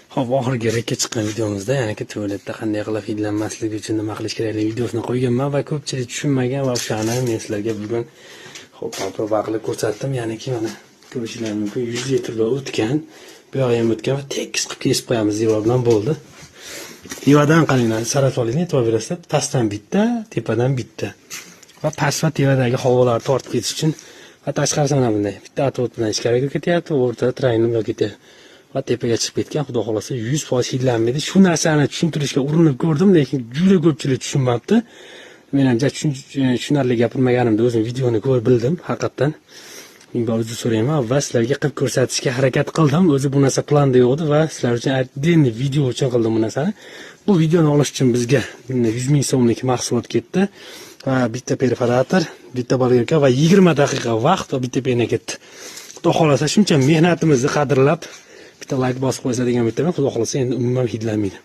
Xo'p, oxirgi рек ka chiqqan videomizda, ya'niki tualetda qanday qilib hidlanmasligi uchun nima qilish kerakligi videosini qo'yganman va ko'pchilik tushunmagan va o'shani men sizlarga bugun, xo'p, proba qilib ko'rsatdim. Ya'niki mana ko'rishingiz mumkin, 100 litrlar o'tgan, bu yog'i ham o'tgan va tekis qilib kesib qo'yamiz devor bilan, bo'ldi. Tevadan qaranglar, saratonlikni e'tibor berasizlar, pastdan bitta, tepadan bitta. Va past va tepadagi havolarni tortib ketish uchun va tashqarisi mana bunday. Bitta отвод bilan ichkariga ketyapti, o'rtada тройной bilan ketyapti. Va tepaga chiqib ketgan, xudo xohlasa, 100% hidlanmaydi. Shu narsani tushuntirishga urinib ko'rdim, lekin juda ko'pchilik tushunmabdi. Men ham tushunarli gapirmaganimda o'zim videoni ko'rib bildim, haqiqatdan. Ming bor uzr so'rayman va sizlarga qilib ko'rsatishga harakat qildim. O'zi bu narsa planda yo'q edi va sizlar uchun отдельный video uchun qildim bu narsani. Bu videoni olish uchun bizga 100 ming so'mlik mahsulot ketdi. Va bitta perforator, bitta болгарка va 20 daqiqa vaqt va bitta пена ketdi. Xudo xohlasa, shuncha mehnatimizni qadrlab bitta layk bosib qo'ysa degan umiddaman. Xudo xohlasa, endi umuman hidlanmaydi.